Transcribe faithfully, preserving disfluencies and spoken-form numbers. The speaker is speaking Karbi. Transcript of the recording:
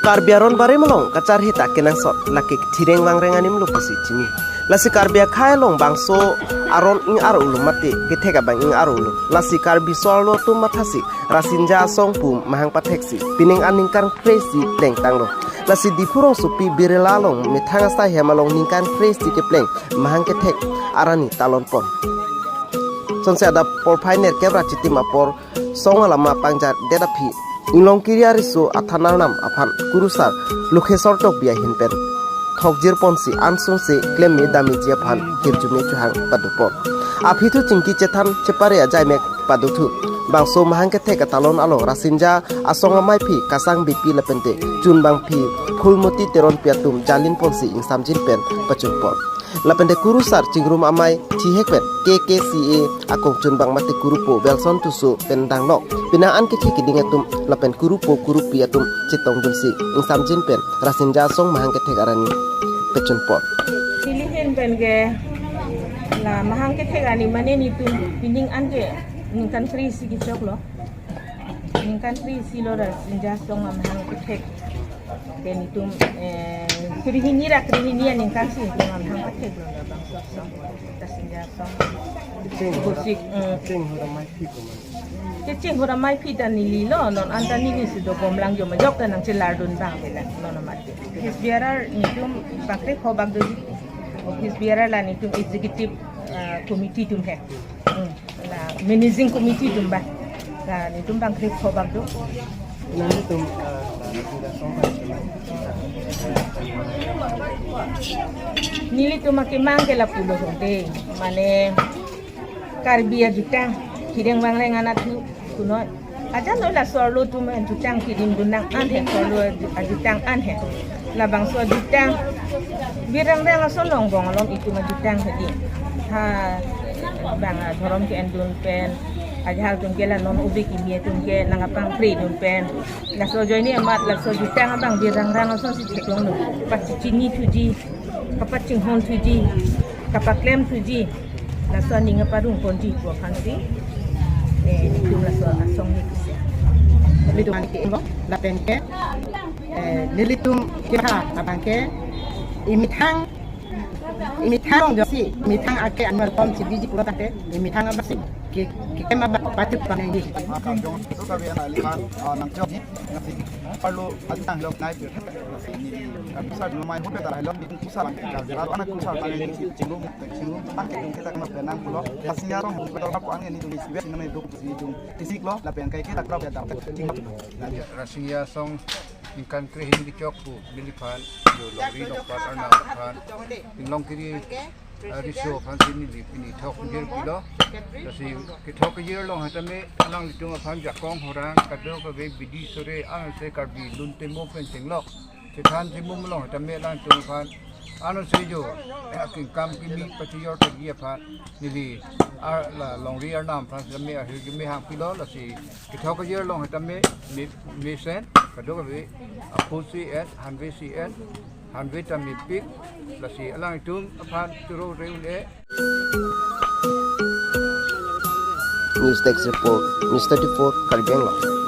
Karbi aron barim along kacharheta kenangsot lake thireng vangreng animlo pusi chini. Lasi Karbi akhei along bangso aron ing-arlo mate kethek abang ing-arlo. Lasi Karbi so-arlo atum mathasi Rasinja Asong pu mahang patheksi pining aningkan kre-isi plengtanglo. Lasi Diphu rongsopi Birla along methang asai hem along ningkan kre-isi kepleng mahang kethek arni talonpon. Sonsi adap porphai nerkep ra chitim apor song alama pangjardet aphi Inglongkiri ariso athan arnam aphan kurusar Lukhesor Tokbi ahin pen thokjirponsi ansose klemme dameji aphan hirjume chuhang padopon. Aphi thu chingki chethan chepare ajaimek padothu. Bangso mahang kethek atalon along Rasinja Asong amaiphi Kasang Beypi lapente chunbangphi Phulmoti Teronpi atum jalinponsi ingsamjin pen pachunpon. Lapente kurusar chingrum amei thihek pen K K C A akong chunbang mate kurupo Welson Tisso pen danglok pining an kethe keding atum lapen kurupo kurupi atum chetongdunsi ingsamjin pen Rasinja Asong mahang kethek arni pachunpon. Neli ahin pen ke la mahang kethek arni mane netum pining an ke ningkan kre-isi kechoklo. Ningkan kre-isi lo Rasinja Asong amahang kethek. Te netum, eh, krehini ra krehini aningkan si netum amahang ketheklo labangso asong. Rasinja Asong. Kecheng hor-, Gosik, mm. Kecheng hor amaiphi ko man. Kecheng hor amaiphi ta nelilo, non anta neli si dobom lang jo majok ta nangchelardun abang bela, non amate. Office bearer netum bangkre-pho bak doji. Office bearer la netum executive, ah, committee atum he. Hmm. La managing committee atum ba. La netum bangkre-pho bak do. Nangtum, ah, Rasinja Asong pen. Nelitum akemang ke lapulo hode. Mane Karbi ajutang, thireng vangreng anat thu kunoi. Ajan noi la so-arlo atum ajutang keding dun nang an he, so-arlo aju-, ajutang an he. Labangso ajutang, Bir Rangrang ason long bong alom itum ajutang hedi. Ha, bang, ah, dhorom ke-endun pen, ajahak atum ke la non ove kimi atum ke nangkapangkredun pen. Laso ajoine amat laso ajutang abang Bir Rangrang asonsi theklonglo. Pachechinithuji, kapachinghon thuji, kapaklem thuji. Laso aning aparung ponji pu aphansi, eh, netum laso asong ni kisi. Nelitum ani ke engo, lapen ke, eh, nelitum keha abang ke, imethang, imethang jongsi, imethang ake anwar pom si biji pura tate, imethang abang si, ke, ke kema ba patut panengji. Maka jong, so sabi anak liman, ah, nangchok ni, nasi, parlo, atang lok nai, Karbi sar lo mai hope ta lo ni kusar lang ka jara ana kusar ta ni chingrum chingrum an ke tung ke ta kana penang pulo. Rasinja Asong hong ko ta ko an ni tung si bes ni tung si tung tisik lo lapen kai ke ta kra ta chingrum. Rasinja Asong ningkan krehini kechok pu neliphan jo longri longpat arnam aphan Inglongkiri, ah, riso aphansi neli pini thokjir pilo. Lasi kethokjir along hetame alanglitum aphan jakong horang kadokave bidi sore anse Karbi lun temo pen chenglok chethan chimum along hetame alanglitum aphan anse jo akengkam kimi pachijor thekji aphan neli, ah, la longri arnam aphan hetame ahirjume hang pilo. Lasi kethokjir along hetame me-, mesen kadokave aphu si et hanve si et hanve ta mepik, lasi alanglitum aphan choro reun e. News Desk Report, News thirty-four, Karbi Anglong.